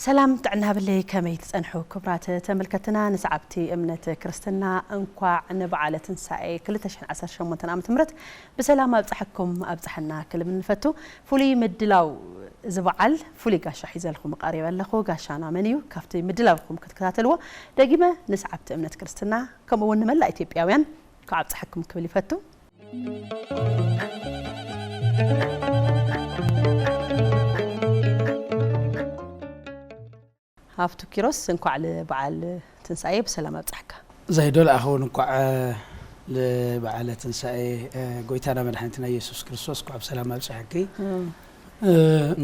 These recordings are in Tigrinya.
ሰላም ጥዕና ብለይ፣ ከመይ ትጸንሑ ክቡራት ተመልከትና? ንሰዓብቲ እምነት ክርስትና እንኳዕ ንበዓለ ትንሳኤ ክልተ ሽሕን ዓሰርተ ሸሞንተን ዓመተ ምህረት ብሰላም ኣብጽሐኩም ኣብጽሐና ክብል ንፈቱ። ፍሉይ ምድላው እዚ በዓል ፍሉይ ጋሻ ሒዘልኩም ቀሪበ ኣለኹ። ጋሻና መን እዩ? ካብቲ ምድላውኩም ክትከታተልዎ ደጊመ ንሰዓብቲ እምነት ክርስትና ከምኡ እውን ንመላእ ኢትዮጵያውያን እንኳዕ ኣብጽሐኩም ክብል ይፈቱ። ሃፍቱ ኪሮስ፣ እንኳዕ ልበዓል ትንሳኤ ብሰላም ኣብጻሕካ። ዛይዶ፣ ንኣኺ እውን እንኳዕ ልበዓለ ትንሳኤ ጎይታና መድሓኒትና ኢየሱስ ክርስቶስ እንኳዕ ብሰላም ኣብጻሕኪ።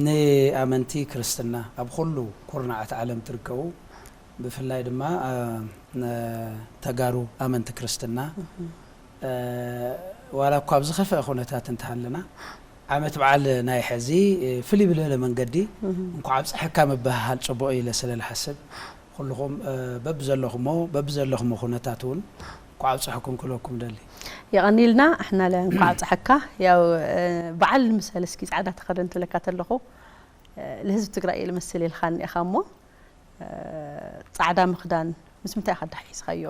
ንኣመንቲ ክርስትና ኣብ ኩሉ ኩርናዓት ዓለም ትርከቡ፣ ብፍላይ ድማ ተጋሩ ኣመንቲ ክርስትና፣ ዋላ እኳ ኣብ ዝኸፍአ ኩነታት እንተሃለና፣ ዓመት በዓል ናይ ሕዚ ፍልይ ብልበለ መንገዲ እንኳዕ ኣብፀሐካ ምብህሃል ፅቡቕ እዩ ኢለ ስለ ዝሓስብ፣ ኩልኹም በብዘለኹሞ በብዘለኹሞ ኩነታት እውን እንኳዕ ኣብፀሐኩም ክብለኩም ደሊ። የቐንይልና። ኣሕና ለ እንኳዕ ኣብፀሐካ። ያው በዓል ምሰል እስኪ ፃዕዳ ተኸደን ትብለካ ተለኹ፣ ልህዝቢ ትግራይ እየ ልመስል ኢልካኒ ኢኻ እሞ፣ ጻዕዳ ምኽዳን ምስ ምንታይ ኢኻ ኣዳሒዝካዮ?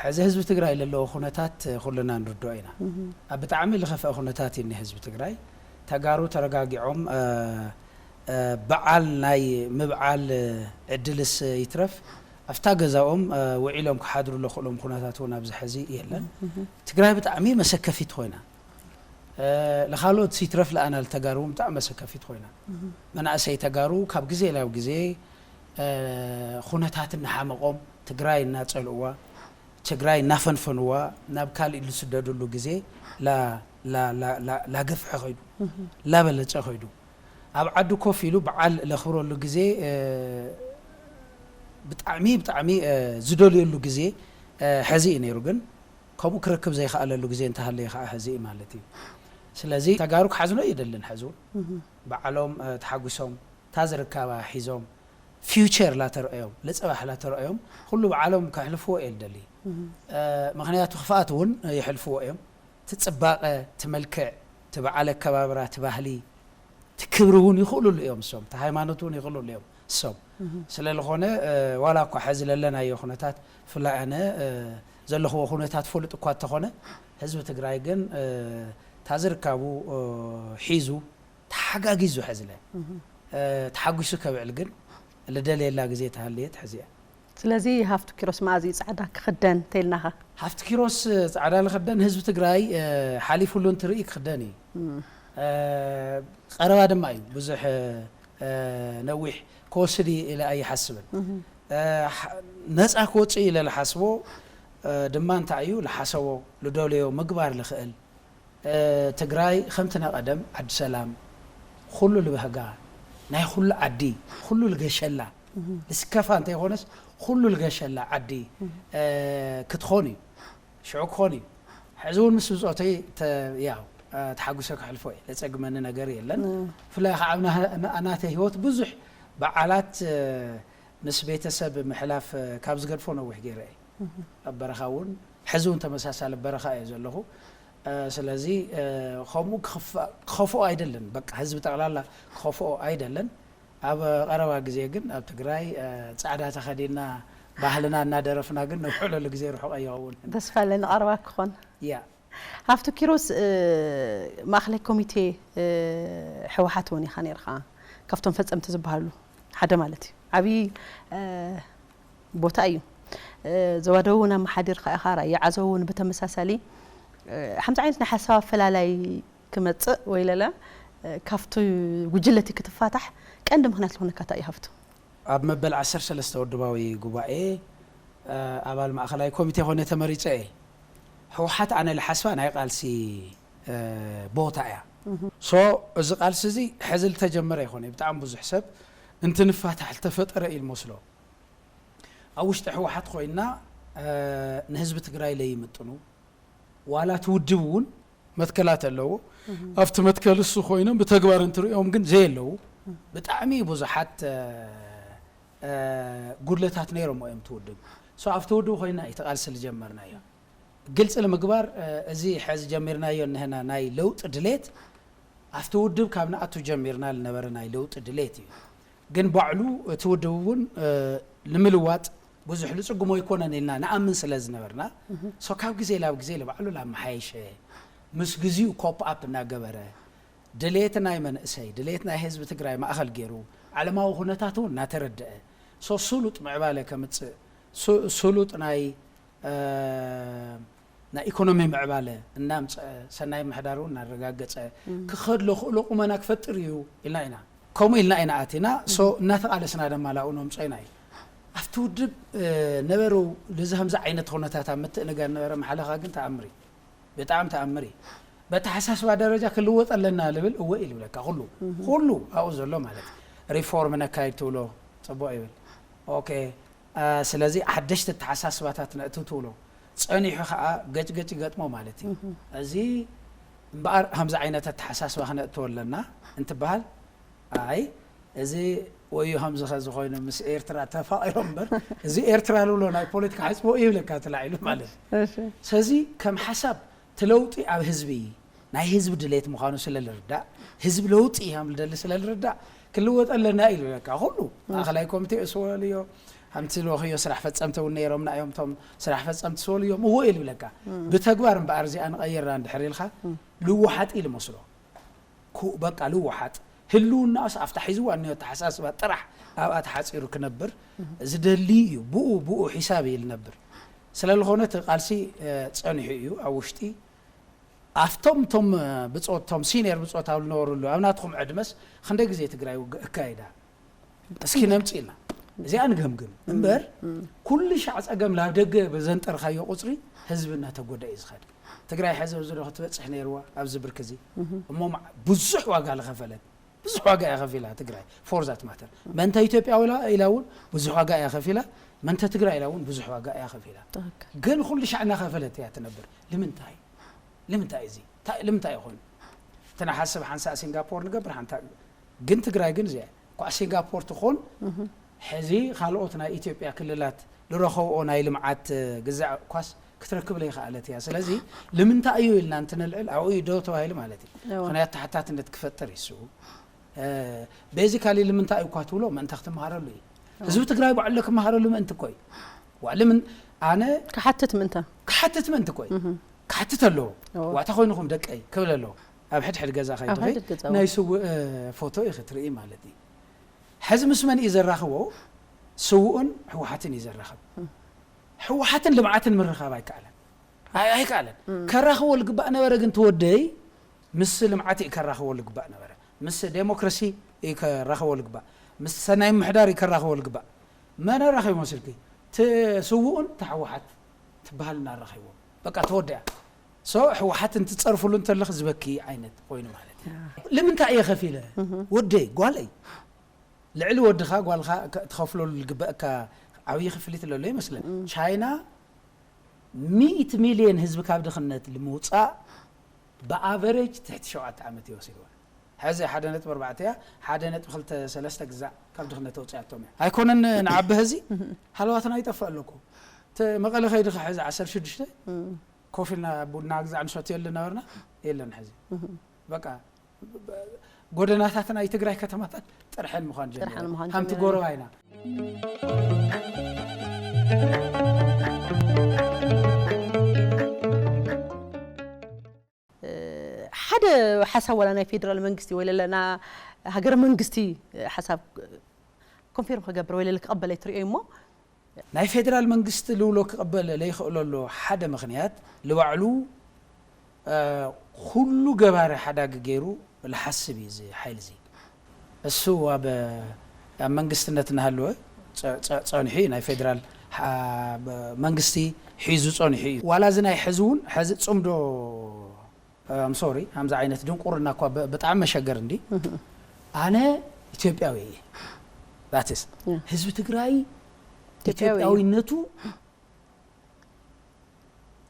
ሕዚ ህዝቢ ትግራይ ለለዎ ኩነታት ኩልና ንርድኦ ኢና። ኣብ ብጣዕሚ ልኸፍአ ኩነታት እዩ ህዝቢ ትግራይ። ተጋሩ ተረጋጊዖም በዓል ናይ ምብዓል ዕድልስ ይትረፍ ኣብታ ገዛኦም ውዒሎም ክሓድሩ ለኽእሎም ኩነታት እውን ኣብዚ ሕዚ የለን። ትግራይ ብጣዕሚ መሰከፊት ኮይና፣ ንኻልኦት ይትረፍ ለኣና ልተጋሩ እውን ብጣዕሚ መሰከፊት ኮይና፣ መናእሰይ ተጋሩ ካብ ግዜ ናብ ግዜ ኩነታት እናሓመቖም፣ ትግራይ እናፀልእዋ፣ ትግራይ እናፈንፈንዋ፣ ናብ ካልእ ልስደድሉ ግዜ ላ- ላ- ላ- ላ- ላገፍሐ ኸይዱ፣ ላበለፀ ኸይዱ፣ ኣብ ዓዱ ኮፍ ኢሉ በዓል ለኽብረሉ ግዜ ብጣዕሚ ብጣዕሚ ዝደልየሉ ግዜ ሕዚ እዩ ነይሩ። ግን ከምኡ ክረክብ ዘይከኣለሉ ግዜ እንተሃለየ ከዓ ሕዚ እዩ ማለት እዩ። ስለዚ ተጋሩ ክሓዝኖ እየደልን። ሕዚ እውን በዓሎም ተሓጒሶም፣ እታ ዝርካባ ሒዞም፣ ፊውቸር ላተረእዮም፣ ልፅባሕ ላተረእዮም፣ ኩሉ በዓሎም ከሕልፍዎ እየ ልደሊ። ምኽንያቱ ክፍኣት እውን ይሕልፍዎ እዮም። እቲ ፅባቐ፣ እቲ መልክዕ፣ እቲ በዓል ኣከባብራ፣ እቲ ባህሊ፣ እቲ ክብሪ እውን ይኽእሉሉ እዮም እሶም። እቲ ሃይማኖት እውን ይኽእሉሉ እዮም እሶም። ስለ ዝኾነ ዋላ እኳ ሕዚ ለለናዮ ኩነታት፣ ብፍላይ ኣነ ዘለኽዎ ኩነታት ፍሉጥ እኳ እንተኾነ፣ ህዝቢ ትግራይ ግን እታ ዝርካቡ ሒዙ ተሓጋጊዙ ሕዚ ለ ተሓጒሱ ከብዕል ግን ልደልየላ ግዜ ተሃልየት ሕዚ እያ። ስለዚ ሃፍቱ ኪሮስ መኣዝ እዩ ጻዕዳ ክኽደን ተይልናኻ? ሃፍቱ ኪሮስ ጻዕዳ ልኽደን ህዝቢ ትግራይ ሓሊፉሉ እንትርኢ ክኽደን እዩ። ቀረባ ድማ እዩ፣ ብዙሕ ነዊሕ ክወስድ እዩ ኢለ ኣይሓስብን። ነፃ ክወፅእ ኢለ ልሓስቦ ድማ እንታይ እዩ ልሓሰቦ ልደልዮ ምግባር ልኽእል ትግራይ ከምቲ ናይ ቀደም ዓዲ ሰላም፣ ኩሉ ልበህጋ፣ ናይ ኩሉ ዓዲ፣ ኩሉ ልገሸላ፣ ልስከፋ እንተይኮነስ ኩሉ ልገሸላ ዓዲ ክትኾን እዩ። ሽዑ ክኾን እዩ። ሕዚ እውን ምስ ብፆተይ ያው ተሓጉሰ ክሕልፎ እየ። ለፀግመኒ ነገር የለን። ብፍላይ ከዓ ኣብ ናተይ ህይወት ብዙሕ በዓላት ምስ ቤተሰብ ምሕላፍ ካብ ዝገድፎ ነዊሕ ገይረ እየ። ኣብ በረኻ እውን ሕዚ እውን ተመሳሳሊ በረኻ እየ ዘለኹ። ስለዚ ከምኡ ክኸፍኦ ኣይደለን። በቃ ህዝቢ ጠቕላላ ክኸፍኦ ኣይደለን። ኣብ ቀረባ ግዜ ግን ኣብ ትግራይ ፃዕዳ ተኸዲና ባህልና እናደረፍና ግን ነውዕለሉ ግዜ ርሑቕ ኣይኸውን። ተስፋ ኣለኒ ቀረባ ክኾን። ያ። ሃፍቱ ኪሮስ፣ ማእኸላይ ኮሚቴ ህወሓት እውን ኢኻ ነይርኻ፣ ካብቶም ፈፀምቲ ዝበሃሉ ሓደ ማለት እዩ። ዓብዪ ቦታ እዩ። ዞባ ደቡብ እውን ኣመሓዲርካ ኢኻ፣ ራያ ዓዘው እውን ብተመሳሳሊ። ከምዚ ዓይነት ናይ ሓሳብ ኣፈላላይ ክመፅእ ወይ ለለ ካብቲ ጉጅለቲ ክትፋታሕ ቀንዲ ምኽንያት ዝኾነካ እንታይ እዩ ሃፍቱ? ኣብ መበል ዓሰርተ ሰለስተ ውድባዊ ጉባኤ ኣባል ማእኸላይ ኮሚቴ ኮይነ ተመሪፀ እየ። ህወሓት ኣነ ልሓስባ ናይ ቃልሲ ቦታ እያ። ሶ እዚ ቃልሲ እዚ ሕዚ ልተጀመረ ይኮነ፣ ብጣዕሚ ብዙሕ ሰብ እንትንፋታሕ ልተፈጠረ እዩ ልመስሎ። ኣብ ውሽጢ ህወሓት ኮይና ንህዝቢ ትግራይ ለይምጥኑ፣ ዋላ እቲ ውድብ እውን መትከላት ኣለዎ። ኣብቲ መትከል እሱ ኮይኖም ብተግባር እንትርእዮም ግን ዘየለዉ ብጣዕሚ ብዙሓት ጉድለታት ነይሮም እዮም እቲ ውድብ። ሶ ኣብቲ ውድብ ኮይና እዩ እቲ ቃልሲ ልጀመርናዮ። ግልፂ ንምግባር እዚ ሕዚ ጀሚርናዮ እነሀና ናይ ለውጢ ድሌት ኣብቲ ውድብ ካብ ንኣቱ ጀሚርና ልነበረ ናይ ለውጢ ድሌት እዩ። ግን ባዕሉ እቲ ውድብ እውን ንምልዋጥ ብዙሕ ዝጽግሞ ኣይኮነን ኢልና ንኣምን ስለ ዝነበርና፣ ሶ ካብ ግዜ ናብ ግዜ ንባዕሉ እናመሓየሸ፣ ምስ ግዜኡ ኮፕ ኣፕ እናገበረ፣ ድሌት ናይ መንእሰይ፣ ድሌት ናይ ህዝቢ ትግራይ ማእኸል ገይሩ፣ ዓለማዊ ኩነታት እውን እናተረደአ፣ ሶ ስሉጥ ምዕባለ ከምጽእ፣ ሱ- ስሉጥ ናይ ናይ ኢኮኖሚ ምዕባለ እናምፀ፣ ሰናይ ምሕዳሩ እናረጋገፀ ክኸድ ለኽእሎ ቁመና ክፈጥር እዩ ኢልና ኢና። ከምኡ ኢልና ኢና ኣቲና። ሶ እናተቓለስና ደማ ላኡ ነምፀ ኢና እዩ ኣብቲ ውድብ ነበሩ። ልዚ ከምዚ ዓይነት ኩነታት ኣብ ምትእንጋር ነበረ መሓለኻ ግን ተኣምሪ፣ ብጣዕሚ ተኣምሪ። በተሓሳስባ ደረጃ ክልወጥ ኣለና ልብል እወ ኢልብለካ። ኩሉ ኩሉ ኣብኡ ዘሎ ማለት ሪፎርም ነካይድ ትብሎ ፅቡቅ ይብል። ኦኬ፣ ስለዚ ሓደሽቲ ኣተሓሳስባታት ነእትው ትብሎ ጸኒሑ ኸኣ ገጭገጭ ይገጥሞ ማለት እዩ። እዚ እምበኣር ከምዚ ዓይነት ኣተሓሳስባ ክነእትው ኣለና እንትበሃል፣ ኣይ እዚ ወዮ ከምዚ ኸዚ ኮይኑ ምስ ኤርትራ ተፋቒሮም እምበር እዚ ኤርትራ ልብሎ ናይ ፖለቲካ ሕጽቦ ይብለካ ተላዒሉ ማለት እዩ። ስለዚ ከም ሓሳብ እቲ ለውጢ ኣብ ህዝቢ ናይ ህዝቢ ድሌት ምዃኑ ስለ ልርዳእ፣ ህዝቢ ለውጢ ከም ልደሊ ስለ ልርዳእ፣ ክልወጥ ኣለና ኢሉ በቃ ኩሉ ማእኸላይ ኮሚቴ እሱ ወልዮ፣ ከምቲ ዝበልክዮ ስራሕ ፈጸምቲ እውን ነይሮምና እዮም፣ እቶም ስራሕ ፈጸምቲ ስወልዮም እዎ ኢሉ በቃ። ብተግባር እምበኣር እዚኣ ንቐይራ እንድሕር ኢልካ ልወሓጥ ኢሉ መስሎ። ኩ- በቃ ልወሓጥ ህልውናስ ኣብታ ሒዝዋ እኒኦ ኣተሓሳስባ ጥራሕ ኣብኣ ተሓፂሩ ክነብር ዝደሊ እዩ። ብኡ ብኡ ሒሳብ እዩ ልነብር። ስለ ዝኾነ እቲ ቃልሲ እ፣ ጸኒሑ እዩ ኣብ ውሽጢ ኣብቶም ቶም ብጾት ቶም ሲኒየር ብጾት ኣብ ዝነበሩሉ ኣብ ናትኩም ዕድመስ ክንደይ ግዜ ትግራይ ውግእ ኣካይዳ? እስኪ ነምጽ ኢልና እዚኣ ንገምግም እምበር ኩሉ ሻዕ ጸገም ላብ ደገ ብዘንጠርካዮ ቁጽሪ ህዝቢ እናተጎዳ እዩ ዝኸድ። ትግራይ ሕዚ ኣብዚ ዶ ክትበጽሕ ነይርዋ ኣብዚ ብርክ እዚ እሞ ብዙሕ ዋጋ ዝኸፈለት ብዙሕ ዋጋ እያ ከፊላ ትግራይ for that matter። መንተ ኢትዮጵያ ኢላ እውን ብዙሕ ዋጋ እያ ከፊላ፣ መንተ ትግራይ ኢላ እውን ብዙሕ ዋጋ እያ ከፊላ። ግን ኩሉ ሻዕ እናኸፈለት እያ ትነብር። ልምንታይ? ልምንታይ እዚ? ልምንታይ ይኾን? እቲ ንሓስብ ሓንሳእ ሲንጋፖር ንገብር ሓንታ ግን ትግራይ ግን እዚኣ እኳ ሲንጋፖር ትኾን ሕዚ ካልኦት ናይ ኢትዮጵያ ክልላት ዝረኸብኦ ናይ ልምዓት ግዛዕ ኳስ ክትረክብ ዘይከኣለት እያ። ስለዚ ልምንታይ እዩ ኢልና እንትንልዕል ኣብኡ እዩ ደው ተባሂሉ ማለት እዩ። ምክንያቱ ተሓታትነት ክፈጥር እዩ። ቤዚካሊ ልምንታይ እኳ ትብሎ ምእንታ ክትመሃረሉ እዩ። ህዝቢ ትግራይ ባዕሉ ክመሃረሉ ምእንቲ እኮ እዩ። ዋዕሊ ምን ኣነ ክሓትት ምእንታ ክሓትት ምእንቲ እኮ እዩ። ክሓትት ኣለዎ። ዋታ ኮይንኹም ደቀይ ክብል ኣለዎ። ኣብ ሕድሕድ ገዛ ከይድኺ ናይ ስውእ ፎቶ ኢኺ ትርኢ ማለት እዩ። ሕዚ ምስ መን እዩ ዘራኽቦ? ስውኡን ህወሓትን እዩ ዘራኽብ። ህወሓትን ልምዓትን ምርኻብ ኣይከኣለን። ኣይ- ኣይከኣለን። ከራኽቦ ልግባእ ነበረ ግን ትወደይ ምስ ልምዓት እዩ ከራኽቦ ልግባእ ነበረ። ምስ ዴሞክራሲ እዩ ከራኽቦ ልግባእ። ምስ ሰናይ ምሕዳር እዩ ከራኽቦ ልግባእ። መን ኣራኺቦ መስልኪ? ት- ስውኡን ተህወሓት ትበሃል እናራኺቦ በቃ ተወደያ። ሶ ህወሓት እንትፀርፍሉ እንተለኽ ዝበኪ ዓይነት ኮይኑ ማለት እዩ። ልምንታይ እየ ከፊለ? ወደይ ጓለይ ልዕሊ ወድኻ ጓልኻ ከ- ትኸፍለሉ ዝግበእካ ዓብዪ ክፍሊት ለሎ ይመስለን። ቻይና ሚእቲ ሚልዮን ህዝቢ ካብ ድኽነት ንምውፃእ ብኣቨሬጅ ትሕቲ ሸውዓተ ዓመት ይወሲድዋ። ሕዚ ሓደ ነጥቢ ኣርባዕተ እያ፣ ሓደ ነጥቢ ክልተ ሰለስተ ግዛዕ ካብ ድኽነት ኣውፅኣቶም እያ። ኣይኮነን ንዓቢ ህዚ ሃለዋትና ይጠፍእ ኣለኩ። ተ- መቐለ ከይድኻ ሕዚ ዓሰርተ ሽዱሽተ ኮፍ ኢልና ቡና ግዛዕ ንሰትየሉ ነበርና የለን ሕዚ በቃ ጎደናታት ናይ ትግራይ ከተማታት ጥርሐን ምዃን ጀሚሩ። ጥርሐን ምዃን ሓንቲ ጀሚሩ። ጎረባይና ሓደ ሓሳብ ዋላ ናይ ፌደራል መንግስቲ ወይ ለለና ሃገረ መንግስቲ ሓሳብ ኮንፌርም ክገብር ወይ ለለ ክቐበለ ትርእዮ እሞ ናይ ፌደራል መንግስቲ ልውሎ ክቕበል ለይኽእለሉ ሓደ ምኽንያት ልባዕሉ እ፣ ኩሉ ገባሪ ሓዳጊ ገይሩ ልሓስብ እዩ እዚ ሓይል እዚ። እሱ ኣብ ኣብ መንግስትነት እናሃለወ ጸ- ጸ- ጸኒሑ እዩ ናይ ፌደራል ሓ- በ- መንግስቲ ሒዙ ጸኒሑ እዩ። ዋላ እዚ ናይ ሕዚ እውን ሕዚ ጽምዶ ኣም ሶሪ ከምዚ ዓይነት ድንቁርና እኳ ብ- ብጣዕሚ መሸገር እንዲ ኣነ ኢትዮጵያዊ እየ። That is ህዝቢ ትግራይ ኢትዮጵያዊ እዩ። ኢትዮጵያዊነቱ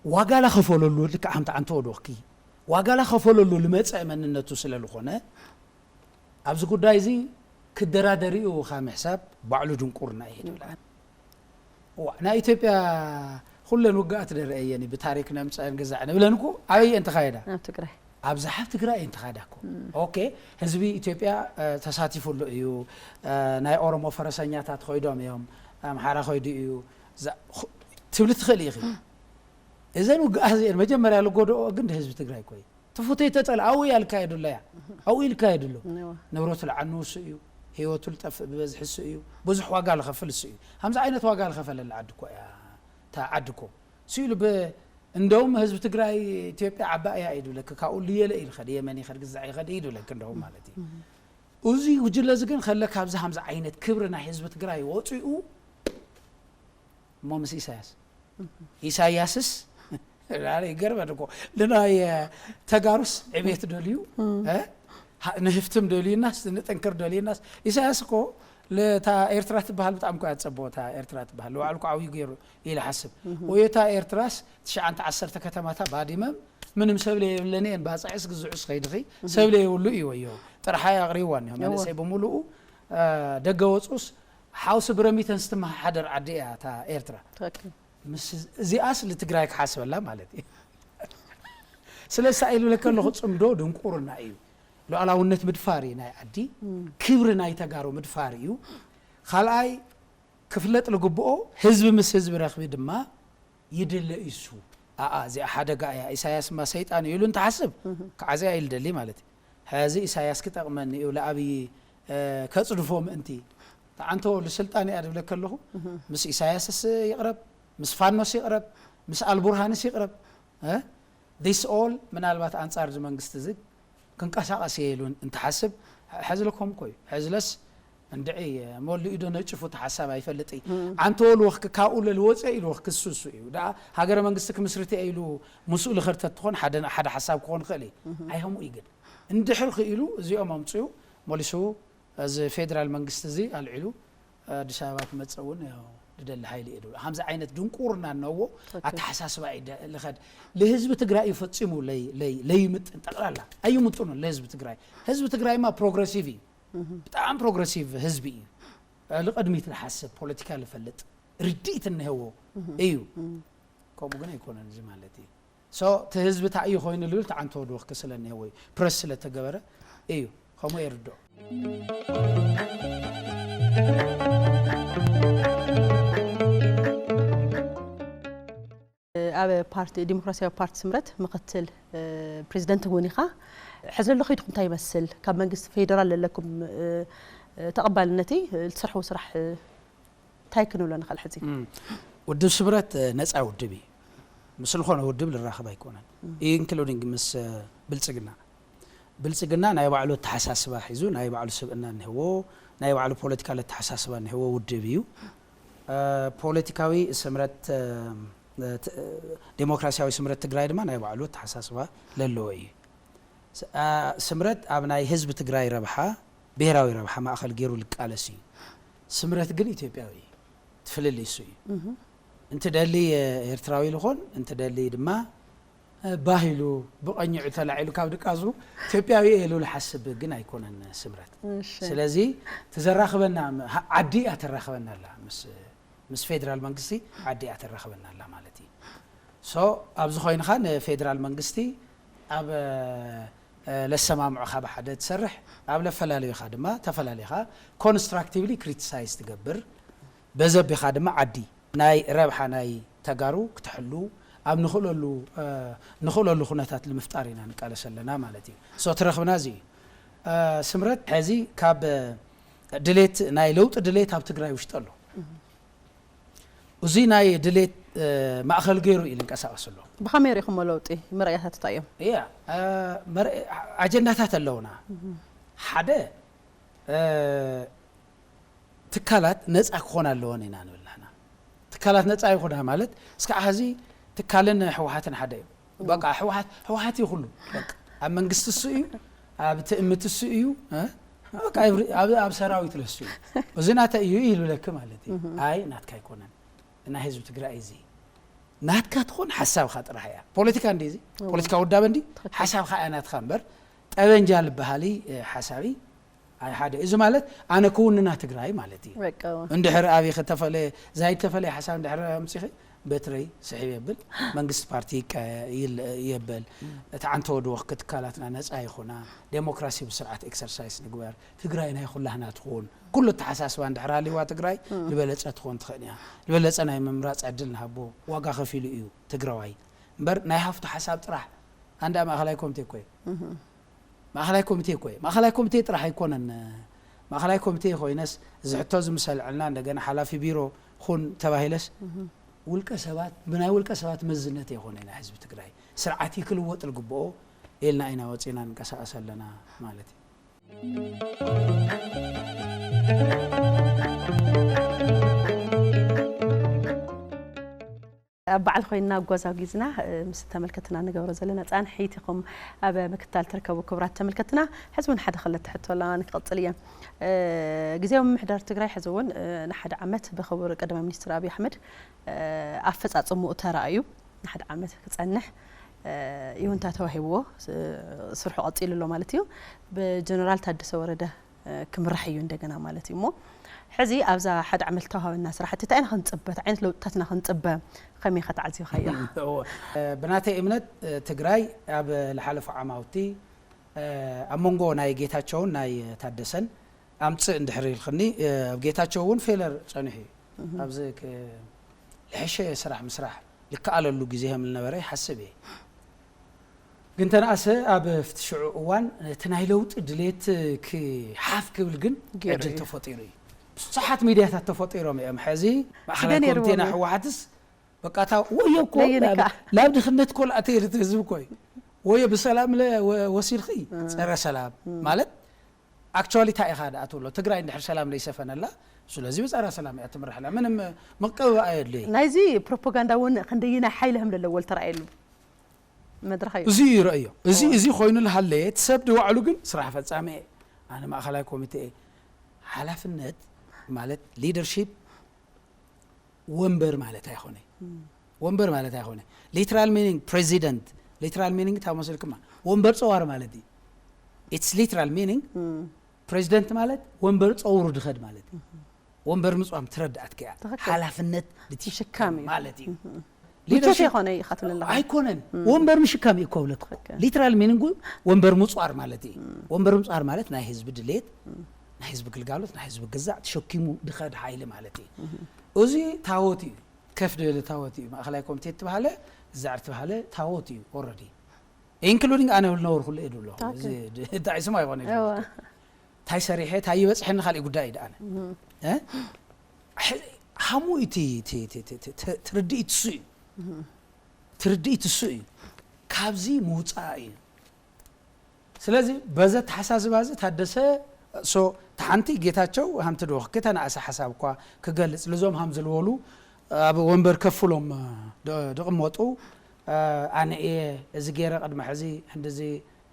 ዋጋ ላኸፈለሉ ልክዕ ሓምቲ ዓንተ ወዶኽኪ ዋጋ ላኸፈለሉ ልመፀ መንነቱ ስለ ዝኾነ ኣብዚ ጉዳይ እዚ ክደራደር እዩ ካብ ምሕሳብ ባዕሉ ድንቁርና እዩ ድብላ። እዋ፣ ናይ ኢትዮጵያ ኩለን ውግኣት ደረአየን ብታሪክ ነምፀአን ግዛዕ ንብለን እኮ ኣበይ እየን ተኻየዳ? ኣብ ትግራይ። ኣብዛ ሓብ ትግራይ እየን ተኻዳ እኮ። ኦኬ፣ ህዝቢ ኢትዮጵያ ተሳቲፉ ኣሎ እዩ። ናይ ኦሮሞ ፈረሰኛታት ኮይዶም እዮም፣ ኣምሓራ ኮይዱ እዩ ትብሊ ትኽእል ኢኺ። እዘን ውግኣት እዚአን መጀመርያ ልጎድኦ ግን ህዝቢ ትግራይ እኮ እዩ። ትፉተይ ተፀል ኣብኡ እያ ልካየዱ ኣለያ። ኣብኡ እዩ ልካየዱ ኣሎ። ንብረቱ ልዓኑ እሱ እዩ። ህይወቱ ልጠፍእ ብበዝሒ እሱ እዩ። ብዙሕ ዋጋ ልኸፍል እሱ እዩ። ከምዚ ዓይነት ዋጋ ልኸፈለላ ዓዲ እኮ እያ እታ ዓዲ እኮ። እሱ ኢሉ ብ-፣ እንደውም ህዝቢ ትግራይ ኢትዮጵያ ዓባይ እያ እዩ ዝብለኪ። ካብኡ ልየለ እዩ ልኸድ፣ የመን ይኸድ፣ ግዛዕ ይኸድ እዩ ዝብለኪ እንደውም ማለት እዩ። እዚ ጉጅለ እዚ ግን ከለ ካብዚ ከምዚ ዓይነት ክብሪ ናይ ህዝቢ ትግራይ ወፂኡ እሞ ምስ ኢሳያስ፣ ኢሳያስስ ይገርመን እኮ ንናይ ተጋሩስ ዕቤት ደልዩ፣ ንህፍትም ደልዩናስ ንጥንክር ደልዩናስ ኢሳያስ እኮ ለታ ኤርትራ ትበሃል ብጣዕሚ እኮ እያ ትጸብኦ። እታ ኤርትራ ትበሃል ንባዕሉ እኮ ዓብዩ ገይሩ ኢለ ሓስብ። ወይ እታ ኤርትራስ ትሽዓተ ዓሰርተ ከተማታ ባዲመም ምንም ሰብ ለየብለን እየን። ባፅዕስ ግዝዑስ ከይድኺ ሰብ ለየብሉ እዩ ወዮ ጥርሓ ኣቕሪብዋ እኒሆ። መንእሰይ ብምሉኡ ደገ ወፁስ ሓውሲ ብረሚተንስ ትመሓደር ዓዲ እያ እታ ኤርትራ። ምስ እዚኣስ ንትግራይ ክሓስበላ ማለት እዩ። ስለዚ ኢሉ ለከ ኣለኹ ጽምዶ ድንቁርና እዩ። ሉዓላውነት ምድፋር እዩ ናይ ዓዲ፣ ክብሪ ናይ ተጋሩ ምድፋር እዩ። ካልኣይ ክፍለጥ ልግብኦ ህዝቢ ምስ ህዝቢ ረኽቢ ድማ ይድለ እዩ። እሱ ኣኣ እዚኣ ሓደጋ እያ፣ ኢሳያስ ማ ሰይጣን እዩ ኢሉ እንተሓስብ ክዓዝያ እዩ ልደሊ ማለት እዩ። ሕዚ ኢሳያስ ክጠቕመኒ እዩ ለኣብይ ከጽድፎ ምእንቲ ተዓንቶ ልስልጣን እያ ድብለከ ኣለኹ። ምስ ኢሳያስስ ይቕረብ፣ ምስ ፋኖስ ይቕረብ፣ ምስ ኣልቡርሃንስ ይቕረብ። እ? This all ምናልባት ኣንጻር እዚ መንግስቲ እዚ ክንቀሳቐስ እየ ኢሉ እንትሓስብ ሕዝለኮም እኮ እዩ። ሕዝለስ እንድዒ መሊኡ ዶ ነጭፉ እቲ ሓሳብ ኣይፈልጥ እዩ። ኣንተ ወልወኽክ ካብኡ ለልወፀ ኢልወኽክ እሱ እሱ እዩ። ደኣ ሃገረ መንግስቲ ክምስርት እየ ኢሉ ምስኡ ልኸድ ተትኾን ሓደ፣ ሓደ ሓሳብ ክኾን ይኽእል እዩ። ኣይኸምኡ እዩ ግን። እንድሕር ክኢሉ እዚኦም ኣምፅኡ መሊሱ እዚ ፌደራል መንግስቲ እዚ ኣልዒሉ ኣዲስ ኣበባ ክመፅእ እውን ያው ዝደሊ ሓይሊ እየ ድብሎ። ከምዚ ዓይነት ድንቁርና እነዎ ኣተሓሳስባ እዩ ደ-፣ ልኸድ። ልህዝቢ ትግራይ እዩ ፈፂሙ ለይ-፣ ለይ-፣ ለይምጥን ጠቕላላ ኣይምጥኑን ልህዝቢ ትግራይ። ህዝቢ ትግራይማ ፕሮግረሲቭ እዩ። ብጣዕሚ ፕሮግረሲቭ ህዝቢ እዩ። ልቕድሚት ልሓስብ፣ ፖለቲካ ልፈልጥ፣ ርድኢት እንህዎ እዩ። ከምኡ ግን ኣይኮነን እዚ ማለት እዩ። ሶ እቲ ህዝቢ እንታይ እዩ ኮይኑ ልብል ተዓንቶ ድወኽ ክስለ እኒሄዎ እዩ። ፕረስ ስለ ተገበረ እዩ። ከምኡ የርድኦ። ኣብ ፓርቲ ዲሞክራሲያዊ ፓርቲ ስምረት ምኽትል ፕሬዚደንት እውን ኢኻ። ሕዚ ዘሎ ከይድኩም እንታይ ይመስል? ካብ መንግስቲ ፌደራል ዘለኩም ተቐባልነት፣ ትሰርሕዎ ስራሕ እንታይ ክንብሎ ንኽእል ሕዚ? እም፣ ውድብ ስምረት ነፃ ውድብ እዩ። ምስ ዝኾነ ውድብ ልራኸብ ኣይኮነን። ኢንክሉዲንግ ምስ ብልፅግና። ብልፅግና ናይ ባዕሉ ኣተሓሳስባ ሒዙ ናይ ባዕሉ ስብእና እኒህዎ፣ ናይ ባዕሉ ፖለቲካል ኣተሓሳስባ እኒህዎ ውድብ እዩ። ፖለቲካዊ ስምረት ዴሞክራሲያዊ ስምረት ትግራይ ድማ ናይ ባዕሉ ኣተሓሳስባ ለለዎ እዩ። ስምረት ኣብ ናይ ህዝቢ ትግራይ ረብሓ፣ ብሄራዊ ረብሓ ማእኸል ገይሩ ልቃለስ እዩ። ስምረት ግን ኢትዮጵያዊ እዩ። እቲ ፍልልይ እሱ እዩ። እንትደሊ ኤርትራዊ ልኾን፣ እንትደሊ ድማ ባህ ኢሉ ብቐኝዑ ተላዒሉ ካብ ድቃሱ ኢትዮጵያዊ እየ ኢሉ ልሓስብ ግን ኣይኮነን ስምረት። ስለዚ ትዘራኽበና ዓዲ እያ ተራኽበና ኣላ ምስ ምስ ፌደራል መንግስቲ ዓዲ እያ ተራኽበና ኣላ ማለት እዩ። ሶ ኣብዚ ኮይንኻ ንፌደራል መንግስቲ ኣብ ለሰማምዑኻ ብሓደ ትሰርሕ፣ ኣብ ለፈላለዩኻ ድማ ተፈላለዩኻ ኮንስትራክቲቭሊ ክሪቲሳይዝ ትገብር፣ በዘቢኻ ድማ ዓዲ ናይ ረብሓ ናይ ተጋሩ ክትሕሉ ኣብ ንኽእለሉ ንኽእለሉ ኩነታት ንምፍጣር ኢና ንቃለስ ኣለና ማለት እዩ። ሶ ትረኽብና እዚ እዩ። ስምረት ሕዚ ካብ ድሌት ናይ ለውጢ ድሌት ኣብ ትግራይ ውሽጢ ኣሎ። እዚ ናይ ድሌት ማእኸል ገይሩ እዩ ዝንቀሳቐስ ኣሎ። ብኸመይ ርኢኹሞ ለውጢ? መርኣያታት እንታይ እዮም? እያ፣ ኣጀንዳታት ኣለውና። ሓደ ትካላት ነፃ ክኾና ኣለወን ኢና ንብል ንሕና። ትካላት ነፃ ይኹና ማለት እስካዕ ሕዚ ትካልን ህወሓትን ሓደ እዩ። በቃ ህወሓት ህወሓት እዩ ኩሉ። በቃ ኣብ መንግስቲ እሱ እዩ፣ ኣብ ትእምት እሱ እዩ፣ እ? በቃ ኣብ ሰራዊት ለሱ እዩ። እዚ ናተ እዩ ይብለክ ማለት እዩ። ኣይ ናትካ ኣይኮነን፣ ናይ ህዝቢ ትግራይ እዚ ናትካ ትኾን ሓሳብካ ጥራሕ እያ። ፖለቲካ እንዲ እዚ ፖለቲካ ውዳበ እንዲ ሓሳብካ እያ ናትካ እምበር ጠበንጃ ልበሃሊ ሓሳቢ ኣይ ሓደ። እዚ ማለት ኣነ ክውንና ትግራይ ማለት እዩ። እንድሕር ኣብይ ከተፈለ ዛይድ ተፈለ ሓሳብ እንድሕር ኣምፂኺ በትረይ ስሕብ የብል። መንግስቲ ፓርቲ ይቀ- ይል- የበል። እቲ ዓንተ ወድወኽ ክትካላትና ነፃ ይኹና፣ ዴሞክራሲ ብስርዓት ኤክሰርሳይስ ንግበር፣ ትግራይ ናይ ኩላህና ትኹን። ኩሉ ኣተሓሳስባ እንድሕር ሃልይዋ ትግራይ ዝበለፀ ትኾን ትኽእል እያ። ዝበለፀ ናይ ምምራፅ ዕድል ንሃቦ። ዋጋ ከፊሉ እዩ ትግራዋይ። እምበር ናይ ሃፍቱ ሓሳብ ጥራሕ። ኣንዳ ማእኸላይ ኮሚቴ እኮ እዩ። ማእኸላይ ኮሚቴ እኮ እዩ። ማእኸላይ ኮሚቴ ጥራሕ ኣይኮነን። ማእኸላይ ኮሚቴ ኮይነስ እዚ ሕቶ እዚ ምስ ኣልዐልና እንደገና ሓላፊ ቢሮ ኹን ተባሂለስ ውልቀ ሰባት ብናይ ውልቀ ሰባት መዝነት ኣይኮነ ናይ ህዝቢ ትግራይ ስርዓት ክልወጥ ዝግብኦ ኢልና ኢና ወፂና ንንቀሳቀስ ኣለና ማለት እዩ። ኣብ በዓል ኮይንና ኣጓዛጊዝና ምስ ተመልከትና ንገብሮ ዘለና ፃንሒት ኢኹም ኣብ ምክትታል ትርከቡ ክቡራት ተመልከትና። ሕዚ እውን ሓደ ክልተ ሕቶ ኣለና ንክቕፅል እየ። ግዜያዊ ምምሕዳር ትግራይ ሕዚ እውን ንሓደ ዓመት ብክቡር ቀዳማይ ሚኒስትር ኣብይ ኣሕመድ ኣፈፃፅምኡ ተራእዩ ንሓደ ዓመት ክፀንሕ ይሁንታ ተዋሂብዎ ስርሑ ቀፂሉ ኣሎ ማለት እዩ። ብጀነራል ታደሰ ወረደ ክምራሕ እዩ እንደገና ማለት እዩ እሞ ሕዚ ኣብዛ ሓደ ዓመት ዝተዋሃበና ስራሕቲ እንታይ ኢና ክንፅበ እንታይ ዓይነት ለውጥታት ኢና ክንፅበ ከመይ ኢኻ ተዓዚብካዮ? ብናተይ እምነት ትግራይ ኣብ ዝሓለፉ ዓማውቲ ኣብ መንጎ ናይ ጌታቸውን ናይ ታደሰን ኣምፅእ እንድሕር ኢልክኒ ኣብ ጌታቸው እውን ፌለር ፀኒሑ እዩ ኣብዚ ልሕሸ ስራሕ ምስራሕ ልከኣለሉ ግዜ ከም ዝነበረ ይሓስብ እየ። ግን ተነኣሰ ኣብ ፍትሽዑ እዋን እቲ ናይ ለውጢ ድሌት ክሓፍ ክብል ግን ዕድል ተፈጢሩ እዩ። ብዙሓት ሚድያታት ተፈጢሮም እዮም። ሕዚ ማእኸላይ ኮሚቴና ህወሓትስ በቃ እታ ወዮ እኮ ናብ ድኽነት እኮ ላእተየ ህዝቢ እኮ እዩ። ወዮ ብሰላም ወሲድኺ ፀረ ሰላም ማለት ኣክቹዋሊ እንታይ ኢኻ ደኣ ትብሎ ትግራይ እንድሕር ሰላም ዘይሰፈነላ ስለዚ ብፀረ ሰላም እያ ትምራሕ ኣላ ምንም ምቅብባእ ኣየድልዮ። ናይዚ ፕሮፓጋንዳ እውን ክንደይናይ ሓይሊ ከም ዘለዎ ዝተረኣየሉ መድረኽ እዩ። እዚ ይረእዮ እዚ እዚ ኮይኑ ልሃለየ እቲ ሰብ ድባዕሉ ግን ስራሕ ፈፃሚ እየ ኣነ ማእኸላይ ኮሚቴ እየ ሓላፍነት ማለት ሊደርሺፕ ወንበር ማለት ኣይኮነ ወንበር ማለት ኣይኮነ literal meaning president literal meaning ታብ መስልክማ ወንበር ፀዋር ማለት እዩ it's literal meaning president ማለት ወንበር ፀውሩ ድኸድ ማለት እዩ ወንበር ምፅዋም ትረዳኣት ከያ ሓላፍነት ምሽካም ማለት እዩ ምቾት የኾነ ኢኻ ትብል ኣለኻ ኣይኮነን ወንበር ምሽካም እዩ እኮ ብለክ literal meaning ወንበር ምፅዋር ማለት እዩ ወንበር ምፅዋር ማለት ናይ ህዝቢ ድሌት ናይ ህዝቢ ግልጋሎት ናይ ህዝቢ ግዛዕ ተሸኪሙ ድኸድ ሓይሊ ማለት እዩ እዚ ታወት እዩ ከፍ ዝበለ ታወት እዩ ማእኸላይ ኮሚቴ እትባሃለ ዛዕር ትባሃለ ታወት እዩ already including ኣነ ዝነበርኩሉ እየ ድብሎ እንታይ ስማ ይኮነ እንታይ ሰሪሐ እንታይ ይበፅሐኒ ካልእ ጉዳይ እዩ ደኣነ ሃሙ እቲ ትርድኢት እሱ እዩ ትርድኢት እሱ እዩ ካብዚ ምውፃእ እዩ ስለዚ በዚ ኣተሓሳስባ እዚ ታደሰ so እቲ ሓንቲ ጌታቸው ሃምቲ ዶ ክተናእሰ ሓሳብ እኳ ክገልፅ ልዞም ሃም ዝልበሉ ኣብ ወንበር ከፍሎም ድቕመጡ ኣነ እየ እዚ ገይረ ቅድሚ ሕዚ ህንድዚ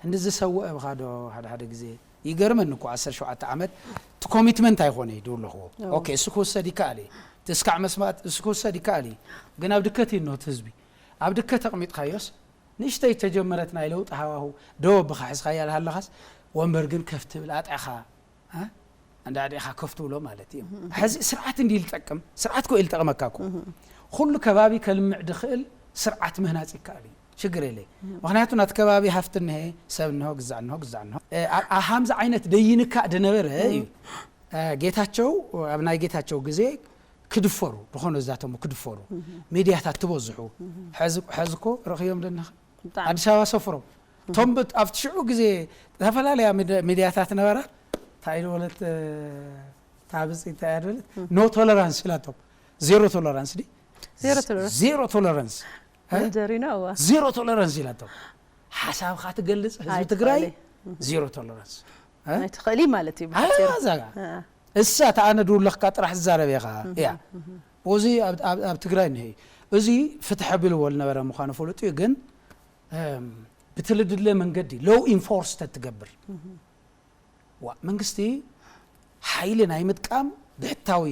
ህንድዚ ሰውእ ብኻ ዶ ሓደ ሓደ ግዜ ይገርመኒ እኮ ዓሰርተ ሸውዓተ ዓመት እቲ ኮሚትመንት ኣይኮነ ይድው ኣለኹዎ ኦኬ እሱ ክውሰድ ይከኣል እዩ ትስካዕ መስማት እሱ ክውሰድ ይከኣል እዩ ግን ኣብ ድከት እዩ ህዝቢ ኣብ ድከት ኣቕሚጥካዮስ ንእሽተይ ተጀመረት ናይ ለውጢ ሃዋሁ ደወ ብኻ ሕዝኻያ ልሃለኻስ ወንበር ግን ከፍ ትብል ኣጥዕኻ ኣንዳዕዲኻ ከፍ ትብሎ ማለት እዩ ሕዚ ስርዓት እንዲ ልጠቅም ስርዓት ኮ ልጠቅመካ ኮ ኩሉ ከባቢ ከልምዕ ድኽእል ስርዓት ምህናፅ ይከኣል እዩ ሽግር የለይ ምክንያቱ ናቲ ከባቢ ሃፍቲ እንሀ ሰብ እንሆ ግዛዕ እንሆ ግዛዕ እንሆ ሃምዚ ዓይነት ደይንካእ ድነበረ እዩ ጌታቸው ኣብ ናይ ጌታቸው ግዜ ክድፈሩ ዝኾነ ዝዛተሙ ክድፈሩ ሚድያታት ትበዝሑ ሕዚ እኮ ርኽዮም ደና ኣዲስ ኣበባ ሰፍሮም እቶም ኣብቲ ሽዑ ግዜ ዝተፈላለያ ሚድያታት ነበራ እንታይ ኢሉ ወለት ታብፂ እንታይ ኣደለት no tolerance ኢላቶም zero tolerance ዲ zero tolerance ጀሪኖ እዋ zero tolerance ኢላቶም ሓሳብካ ትገልፅ ህዝቢ ትግራይ zero tolerance ናይ ትኽእሊ ማለት እዩ ብሓፂሩ። ኣዛ እሳ ተኣነ ድውለኽካ ጥራሕ ዝዛረብ ኢኻ እያ እዚ ኣብ- ኣብ ኣብ ትግራይ እንሄ እዚ ፍትሐ ቢልዎ ዝነበረ ምዃኑ ፍሉጥ እዩ ግን እም፣ ብትልድለ መንገዲ ሎው ኢንፎርስ ተትገብር ዋ መንግስቲ ሓይሊ ናይ ምጥቃም ብሕታዊ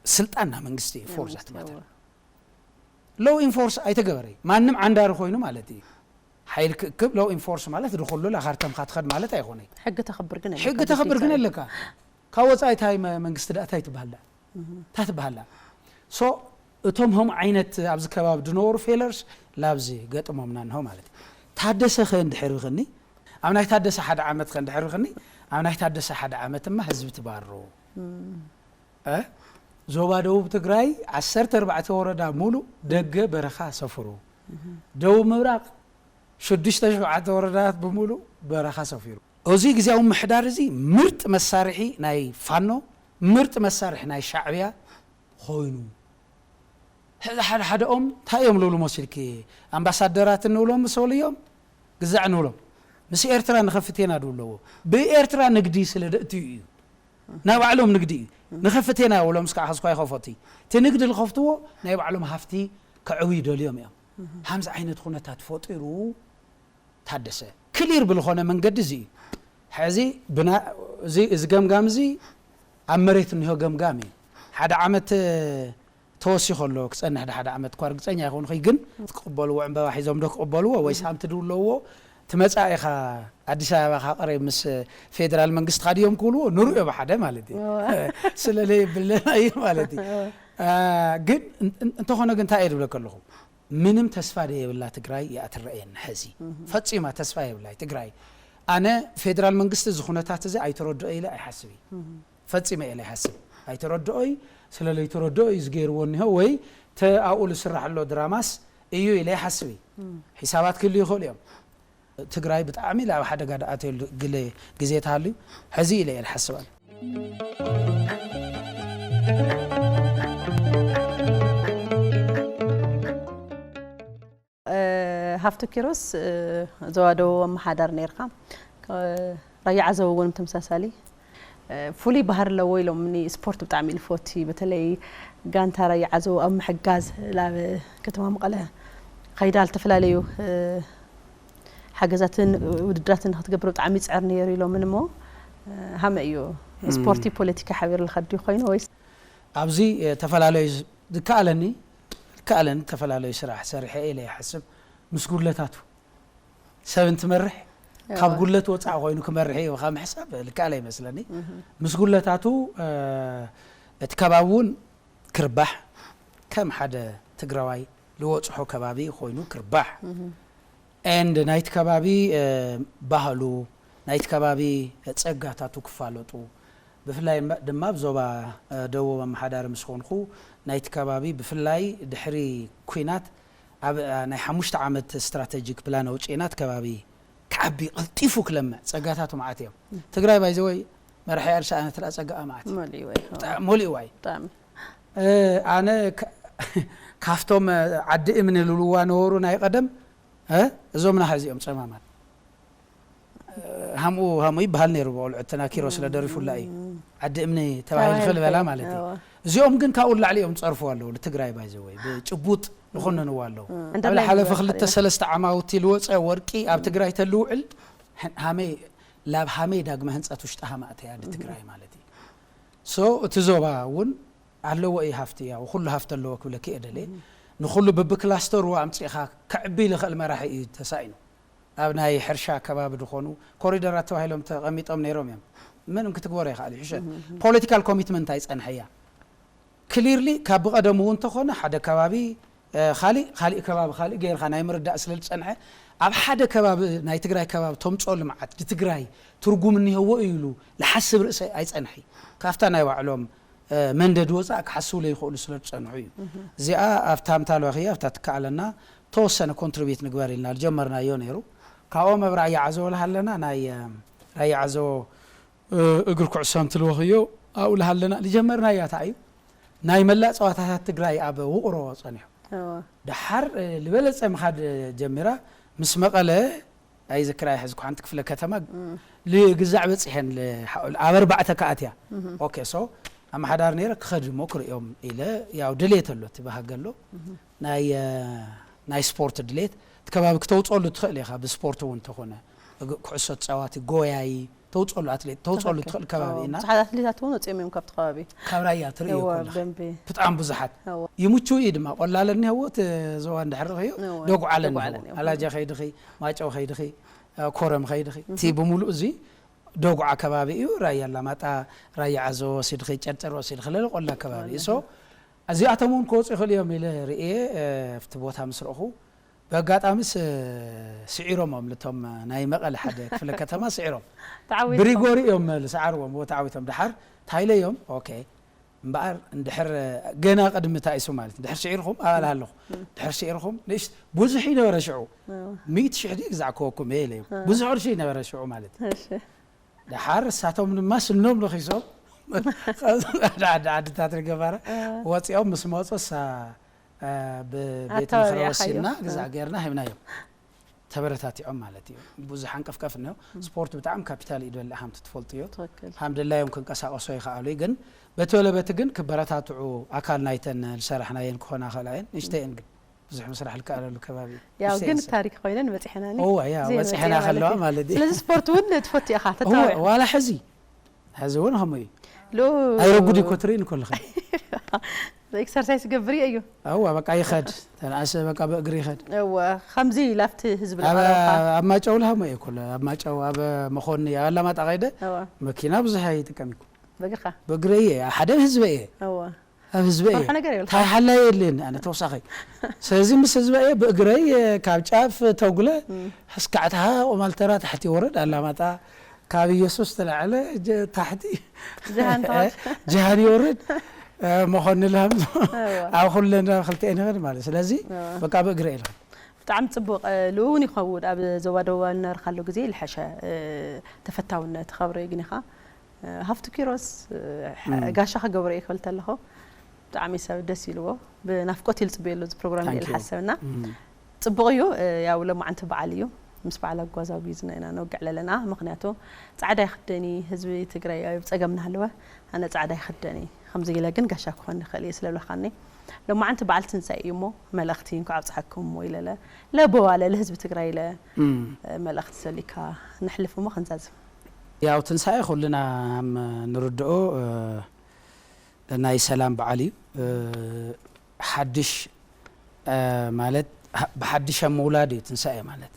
ስልጣን ናይ መንግስቲ እዩ for that matter ሎው ኢንፎርስ ኣይተገበረ ማንም ዓንዳሪ ኮይኑ ማለት እዩ ሓይል ክእክብ ሎው ኢንፎርስ ማለት ድኩሉ ላኻርተምካ ትኸድ ማለት ኣይኮነ ሕጊ ተኽብር ግን ሕጊ ተኽብር ግን ኣለካ ካብ ወፃኢ ታይ መንግስቲ ዳ ታይ ትበሃል ዳ ታ ትበሃል ዳ so እቶም ሆም ዓይነት ኣብዚ ከባቢ ዝነበሩ ፌለርስ ላብዚ ገጥሞምና እንሆ ማለት እዩ። ታደሰ ከ እንድሕር ይኽኒ ኣብ ናይ ታደሰ ሓደ ዓመት ከ እንድሕር ይኽኒ ኣብ ናይ ታደሰ ሓደ ዓመት እማ ህዝቢ ትባሩ እ ዞባ ደቡብ ትግራይ ዓሰርተ ኣርባዕተ ወረዳ ሙሉ ደገ በረኻ ሰፍሩ፣ ደቡብ ምብራቕ ሽዱሽተ ሸውዓተ ወረዳታት ብሙሉ በረኻ ሰፊሩ። እዚ ግዜያዊ ምሕዳር እዚ ምርጥ መሳርሒ ናይ ፋኖ፣ ምርጥ መሳርሒ ናይ ሻዕብያ ኮይኑ፣ ሕዚ ሓደ ሓደኦም እንታይ እዮም ልብሉ መሲልኪ? ኣምባሳደራት እንብሎም ምስ በሉ እዮም ግዛዕ ንብሎም። ምስ ኤርትራ ንኸፍት ኢና ድብሉ ኣለዎ። ብኤርትራ ንግዲ ስለ ደእትዩ እዩ። ናይ ባዕሎም ንግዲ እዩ። ንኸፍት ኢና ብሎም እስካዕ ኸስኳ ይኸፈቱ። እቲ ንግዲ ዝኸፍትዎ ናይ ባዕሎም ሃፍቲ ከዕብዩ ደልዮም እዮም። ሃምዚ ዓይነት ኩነታት ፈጢሩ ታደሰ ክሊር ብልኾነ መንገዲ እዚ እዩ። ሕዚ ብና- እዚ እዚ ገምጋም እዚ ኣብ መሬት እኒሆ ገምጋም እዩ። ሓደ ዓመት ተወሲኾ ኣሎ ክጸንሕ ዶ ሓደ ዓመት እኳ ርግጸኛ ኣይኮንኹይ፣ ግን ክቕበልዎ ዕምበባ ሒዞም ዶ ክቕበልዎ ወይ ሳምቲ ድው ኣለዎ ትመጻእ ኢኻ ኣዲስ ኣበባ ካ ቀረብ ምስ ፌደራል መንግስቲ ካድዮም ክብልዎ ንርእዮ ብሓደ ማለት እዩ። ስለለይ ብለና እዩ ማለት እዩ። ግን እንተኾነ ግን እንታይ እየ ድብለካ ኣለኹ ምንም ተስፋ ደየብላ ትግራይ እያ ትረኣየኒ ሕዚ። ፈጺማ ተስፋ የብላይ ትግራይ። ኣነ ፌደራል መንግስቲ እዚ ኩነታት እዚ ኣይተረድኦ ኢለ ኣይሓስብ እዩ። ፈጺመ እየ ኣይሓስብ። ኣይተረድኦይ፣ ስለ ለይተረድኦ እዩ ዝገይርዎ እኒሆ ወይ ተ ኣብኡ ዝስራሕ ኣሎ ድራማስ እዩ ኢለ ይሓስብ እዩ። ሒሳባት ክህልዩ ይኽእሉ እዮም። ትግራይ ብጣዕሚ ኣብ ሓደጋ ደኣተሉ ግለ ግዜ ተሃልዩ ሕዚ ኢለ እየ ዝሓስብ ኣሎ። ሃፍቱ ኪሮስ ዞባ ደቡብ ኣመሓዳሪ ነይርካ። ራያ ዓዘቦ እውን ብተመሳሳሊ ፍሉይ ባህሪ ኣለዎ ኢሎምኒ። ስፖርት ብጣዕሚ እዩ ዝፈቲ። በተለይ ጋንታ ራያ ዓዘቦ ኣብ ምሕጋዝ ናብ ከተማ መቐለ ከይዳ ዝተፈላለዩ ሓገዛትን ውድድራትን ንክትገብር ብጣዕሚ ይፅዕር ነይሩ ኢሎምን እሞ ሃመ እዩ ስፖርቲ ፖለቲካ ሓቢሩ ዝኸድ ድዩ ኮይኑ ወይስ? ኣብዚ ተፈላለዩ ዝከኣለኒ ዝከኣለኒ ተፈላለዩ ስራሕ ሰሪሐ ኢለ ይሓስብ ምስ ጉድለታቱ ሰብ እንትመርሕ ካብ ጉድለት ወፃኢ ኮይኑ ክመርሕ እዩ ካብ ምሕሳብ ልከኣለ ይመስለኒ ምስ ጉድለታቱ እቲ ከባቢ እውን ክርባሕ ከም ሓደ ትግራዋይ ልወፅሖ ከባቢ ኮይኑ ክርባሕ and ናይቲ ከባቢ ባህሉ ናይቲ ከባቢ ፀጋታቱ ክፋለጡ ብፍላይ ድማ ኣብ ዞባ ደቡብ ኣመሓዳሪ ምስ ኮንኩ ናይቲ ከባቢ ብፍላይ ድሕሪ ኲናት ኣብ ናይ ሓሙሽተ ዓመት strategic plan ኣውፂእና እቲ ከባቢ ክዓቢ ቀልጢፉ ክለምዕ ፀጋታቱ መዓት እዮም ትግራይ by the way መራሒ ኣርሳ ኣነ ትላ ፀጋኣ መዓት መሊእዋ እዩ ኣነ ካብቶም ዓዲ እምኒ ልልዋ ነበሩ ናይ ቀደም እዞምና ሕዚኦም ፀማማት ሃምኡ ሃምኡ ይበሃል ነይሩ ብቆልዑትና ኪሮ ስለ ደሪፉላ እዩ ዓዲ እምኒ ተባሂሉ ክልበላ ማለት እዩ እዚኦም ግን ካብኡ ላዕሊ እዮም ዝፀርፍዋ ኣለዉ ንትግራይ ባይዘወይ ብጭቡጥ ይኾነንዋ ኣለዉ ኣብ ሓለፈ ክልተ ሰለስተ ዓማውቲ ልወፀ ወርቂ ኣብ ትግራይ ተልውዕል ሃመይ ላብ ሃመይ ዳግመ ህንፀት ውሽጢ ሃማእተያ ንትግራይ ማለት እዩ so እቲ ዞባ እውን ኣለዎ እዩ ሃፍቲ ያው ኩሉ ሃፍቲ ኣለዎ ክብለኪ እየ ደልየ ንኩሉ ብብክላስተሩ ኣምፂእኻ ከዕቢ ልኽእል መራሒ እዩ ተሳኢኑ ኣብ ናይ ሕርሻ ከባቢ ዝኾኑ ኮሪደራት ተባሂሎም ተቐሚጦም ነይሮም እዮም ምንም ክትግበሮ ይኽእል እዩ ሕሸ political commitment ኣይፀንሐያ clearly ካብ ብቐደሙ እውን ተኾነ ሓደ ከባቢ ካሊእ ካሊእ ከባቢ ካሊእ ገይርካ ናይ ምርዳእ ስለ ዝፀንሐ ኣብ ሓደ ከባቢ ናይ ትግራይ ከባቢ ተምፅኦ ልምዓት ንትግራይ ትርጉም እኒሀዎ እዩ ኢሉ ዝሓስብ ርእሰ ኣይፀንሐ ካብታ ናይ ባዕሎም መንደድ ወፃእ ክሓስቡ ለይኽእሉ ስለ ዝፀንሑ እዩ እዚኣ ኣብታ ምታልባኽያ ኣብታ ትከኣለና ተወሰነ contribute ንግበር ኢልና ዝጀመርናዮ ነይሩ ካብኦም ኣብ ራያ ዓዘቦ ልሃለና ናይ ራያ ዓዘቦ እግር ኩዕሶ ምትልወኽዮ ኣብኡ ልሃለና ዝጀመርናያ እታ እዩ ናይ መላእ ፀዋታታት ትግራይ ኣብ ውቕሮ ፀኒሑ ደሓር ዝበለፀ ምኻድ ጀሚራ ምስ መቐለ ኣይዝክራ ሕዝኩ ሓንቲ ክፍለ ከተማ ልግዛዕ በፂሐን ኣብ ኣርባዕተ ከኣትያ ኦኬ ሶ ኣመሓዳሪ ነይረ ክኸድ እሞ ክርእዮም ኢለ ያው ድሌት ኣሎ እቲ ባህገ ኣሎ ናይ ናይ ስፖርት ድሌት እቲ ከባቢ ክተውፀሉ ትኽእል ኢኻ ብስፖርት እውን እንተኾነ ኩዕሶ ተፃዋቲ ጎያይ ተውፀሉ ኣትሌት ተውፀሉ ትኽእል ከባቢ ኢና ብዙሓት ኣትሌታት እውን ወፂኦም እዮም ካብቲ ከባቢ ካብ ራያ ትርእዮ ከለኻ ብጣዕሚ ብዙሓት ይምቹ እዩ ድማ ቆላለ እኒሀዎ እቲ ዞባ እንድሕር ርእዮ ደጉዓለ እኒሀዎ ኣላጃ ከይድኺ ማጨው ከይድኺ ኮረም ከይድኺ እቲ ብምሉእ እዚ ደጉዓ ከባቢ እዩ ራያ ኣላማጣ ራያ ዓዞ ወሲድኺ ጨርጨር ወሲድኺ ለለ ቆላ ከባቢ እዩ so እዚኣቶም እውን ክወፁ ይኽእሉ እዮም ኢለ ርእየ። ኣብቲ ቦታ ምስ ረእኹ፣ ብኣጋጣሚስ ስዒሮም እዮም፣ ልቶም ናይ መቐለ ሓደ ክፍለ ከተማ ስዒሮም። ተዓዊትኩም። ብሪጎሪ እዮም ዝሰዓርዎም፣ ተዓዊቶም። ድሓር ታይለ እዮም። ኦኬ። እምበኣር እንድሕር ገና ቅድሚ ታኢሱ ማለት፣ ድሕር ስዒርኩም ኣባል ኣለኹ። ድሕር ስዒርኩም ንእሽ-፣ ብዙሕ ይነበረ ሽዑ። ሚእቲ ሽሕ ድዩ ግዛዕ ክወኩም እየ ኢለ እዮም። ብዙሕ ቅርሺ ይነበረ ሽዑ ማለት። ድሓር እሳቶም ድማ ስኖም ነኺሶም፣ ዓዲ ዓድታት ንገባረ ወፂኦም ምስ መፁ፣ እሳ ብቤት ምኽሪ ወሲድና ግዛዕ ገይርና ሂብናዮም። ተበረታቲዖም ማለት እዩ። ብዙሕ ሓንቀፍቀፍ እኒኦ። ስፖርት ብጣዕሚ ካፒታል እዩ ዝበልዕ ከምቲ ትፈልጥዮ። ሃምደላዮም ክንቀሳቀሶ ይኽኣሉ እዩ፣ ግን በቲ ወለበቲ ግን ክበረታትዑ ኣካል ናይተን ዝሰራሕናየን ክኾና ክእላ እየን። ንእሽተየን ግን ብዙሕ ምስራሕ ዝከኣለሉ ከባቢ እዩ። ያው ግን ታሪክ ኮይነን በፂሐና። እዋ ያ በፂሐና ከለዋ ማለት እዩ። ስለዚ ስፖርት እውን ትፈቱ ኢኻ፣ ተታወ። ዋላ ሕዚ ሕዚ እውን ከምኡ እዩ። ሎ ኣይረጉድ እኮ ትርእን ከለኺ። ኤክሰርሳይስ ገብር እዩ። እዋ በቃ ይኸድ፣ ተንኣሰ በቃ ብእግሪ ይኸድ። እዋ ከምዚ ላፍቲ ህዝቢ ኣብ ማጨው ልሃሞ እየ ኩሉ፣ ኣብ ማጨው፣ ኣብ መኾኒ፣ ኣብ ኣላማጣ ከይደ መኪና ብዙሕ ኣይጥቀም ይኩ። ብእግርኻ? ብእግረ እየ፣ ሓደ ህዝበ እየ። እዋ ኣብ ህዝበ እየ። እንታይ ሓላይ የለን ኣነ ተወሳኺ። ስለዚ ምስ ህዝበ እየ ብእግረይ ካብ ጫፍ ተጉለ እስካዕታ ቁማልተራ ታሕቲ ወረድ ኣላማጣ ካብ ኢየሱስ ተላዕለ ታሕቲ ጀሃን ይወርድ መኾኒ ልሃም ኣብ ኩለን ክልተ ንኸድ ማለት። ስለዚ በቃ ብእግረ እየ። ብጣዕሚ ፅቡቕ። ልኡ እውን ይኸውን ኣብ ዞባ ደቡብ ኣብ ንነብርካሉ ግዜ ልሐሸ ተፈታውነት ትኸብሮ እዩ። ግን ኢኻ ሃፍቱ ኪሮስ ጋሻ ክገብሮ እየ ክብል ተለኹ ብጣዕሚ ሰብ ደስ ኢልዎ ብናፍቆት እዩ ዝፅበየሉ እዚ ፕሮግራም ኢለ ሓሰብና። ፅቡቕ እዩ። ያው ለማዓንቲ በዓል እዩ። ምስ በዓል ኣጓዛጉዝና ኢና ነውግዕ ለለና። ምክንያቱ ፃዕዳ ይኽደኒ ህዝቢ ትግራይ ኣብ ፀገም እናሃለወ ኣነ ፃዕዳ ይኽደኒ ከምዚ ኢለ ግን ጋሻ ክኾን ንኽእል እየ ስለብለኻኒ። ሎማዓንቲ በዓል ትንሳኤ እዩ እሞ መልእኽቲ እንኳዕ ኣብፅሓኩም እሞ ኢለለ ለበዋለ ለህዝቢ ትግራይ ኢለ መልእኽቲ ሰሊካ ንሕልፍ እሞ ክንዛዝም። ያው ትንሳኤ ኩልና ንርድኦ ናይ ሰላም በዓል እዩ። ሓድሽ ማለት ብሓድሽ ኣብ ምውላድ እዩ ትንሳኤ ማለት።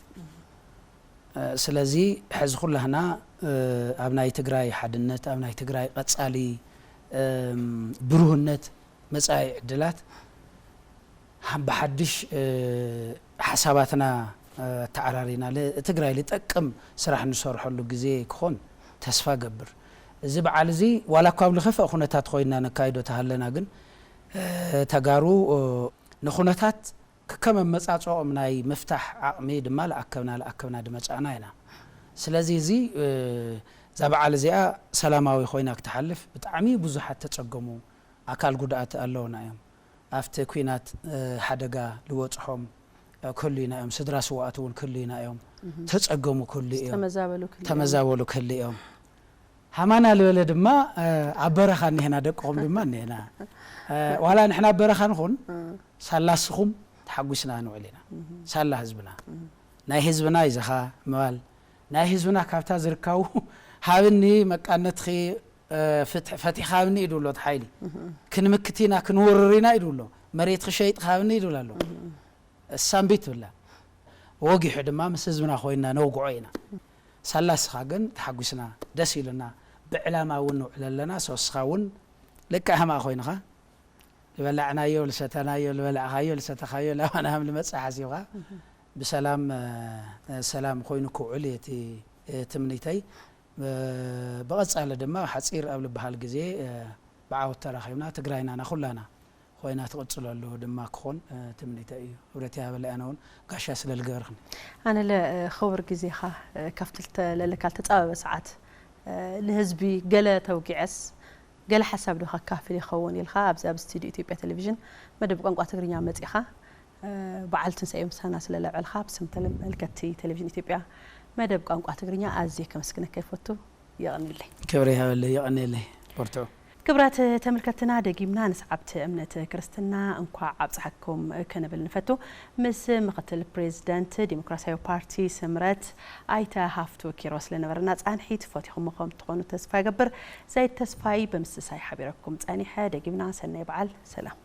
ስለዚ ሕዚ ኩላህና ኣብ ናይ ትግራይ ሓድነት፣ ኣብ ናይ ትግራይ ቀፃሊ ብሩህነት፣ መፃኢ ዕድላት ብሓድሽ ሓሳባትና ኣተዓራሪና ትግራይ ልጠቅም ስራሕ ንሰርሐሉ ግዜ ክኾን ተስፋ ገብር። እዚ በዓል እዚ ዋላ እኳ ኣብ ልኸፍአ ኩነታት ኮይንና ነካይዶ ተሃለና ግን ተጋሩ ንኩነታት ከከም ኣመፃፅኦም ናይ ምፍታሕ ዓቕሚ ድማ ልኣከብና ልኣከብና ድመፃእና ኢና። ስለዚ እዚ እዛ በዓል እዚኣ ሰላማዊ ኮይና ክትሓልፍ ብጣዕሚ ብዙሓት ተፀገሙ ኣካል ጉድኣት ኣለውና እዮም። ኣብቲ ኲናት ሓደጋ ልወፅሖም ክህሉ ኢና እዮም። ስድራ ስዋኣት እውን ክህሉ ኢና እዮም። ተፀገሙ ክህሉ እዮም። ተመዛበሉ ክህሉ እዮም። ሃማና ልበለ ድማ ኣብ በረኻ እኒሄና ደቅኹም ድማ እኒሄና። ዋላ ንሕና ኣብ በረኻ ንኹን ሳላ ስኹም ተሓጒስና ንውዕል ኢና። ሳላ ህዝብና ናይ ህዝብና ይዘኻ ምባል ናይ ህዝብና ካብታ ዝርካቡ ሃብኒ መቃነትኺ ፈቲኻ ሃብኒ ኢዱ ኣሎ ሓይሊ ክንምክት ኢና ክንወርር ኢና ኢዱ ኣሎ መሬትኺ ሸይጥኻ ሃብኒ ኢዱ ኣሎ። እሳ እምቢ ትብላ። ወጊሑ ድማ ምስ ህዝብና ኮይንና ነውግዖ ኢና። ሳላ እስኻ ግን ተሓጒስና ደስ ኢሉና ብዕላማ እውን ንውዕል ኣለና። ሶ እስኻ እውን ልክዕ ሃምኣ ኮይንኻ ልበላዕናዮ ልሰተናዮ ልበላዕኻዮ ልሰተኻዮ ላባና ሃም ልመፅእ ሓሲብኻ ብሰላም ሰላም ኮይኑ ክውዕል እቲ ትምኒተይ። ብቐፃሊ ድማ ሓፂር ኣብ ልበሃል ግዜ ብዓወት ተራኺብና ትግራይና ናኩላና ኮይና ትቕፅለሉ ድማ ክኾን ትምኒተ እዩ። ክብረት ይሃበለይ ኣነ እውን ጋሻ ስለ ልገበርክኒ። ኣነለ ክቡር ግዜኻ ካብቲ ልተለለካ ልተፃበበ ሰዓት ልህዝቢ ገለ ተውጊዐስ ገለ ሓሳብ ዶ ከካፍል ይኸውን ኢልካ ኣብዚ ኣብ ስቱዲዮ ኢትዮጵያ ቴሌቪዥን መደብ ቋንቋ ትግርኛ መፂኻ በዓል ትንሳኤ ምሳና ስለ ለብዐልካ ብስም ተመልከትቲ ቴሌቪዥን ኢትዮጵያ መደብ ቋንቋ ትግርኛ ኣዝየ ከመስግነካ ይፈቱ። የቐንየለይ። ክብሪ ይሃበለይ፣ የቐንየለይ። በርትዑ። ክብራት ተመልከትና ደጊምና ንሰዓብቲ እምነት ክርስትና እንኳዕ ኣብፀሐኩም ክንብል ንፈቱ። ምስ ምክትል ፕሬዝደንት ዲሞክራሲያዊ ፓርቲ ስምረት ኣይተ ሃፍቱ ኪሮስ ለነበረና ፃንሒት ፈቲኹሞ ከም ትኾኑ ተስፋ ይገብር። ዘይድ ተስፋይ ብምስሳይ ሓቢረኩም ፀኒሐ። ደጊምና ሰናይ በዓል ሰላም።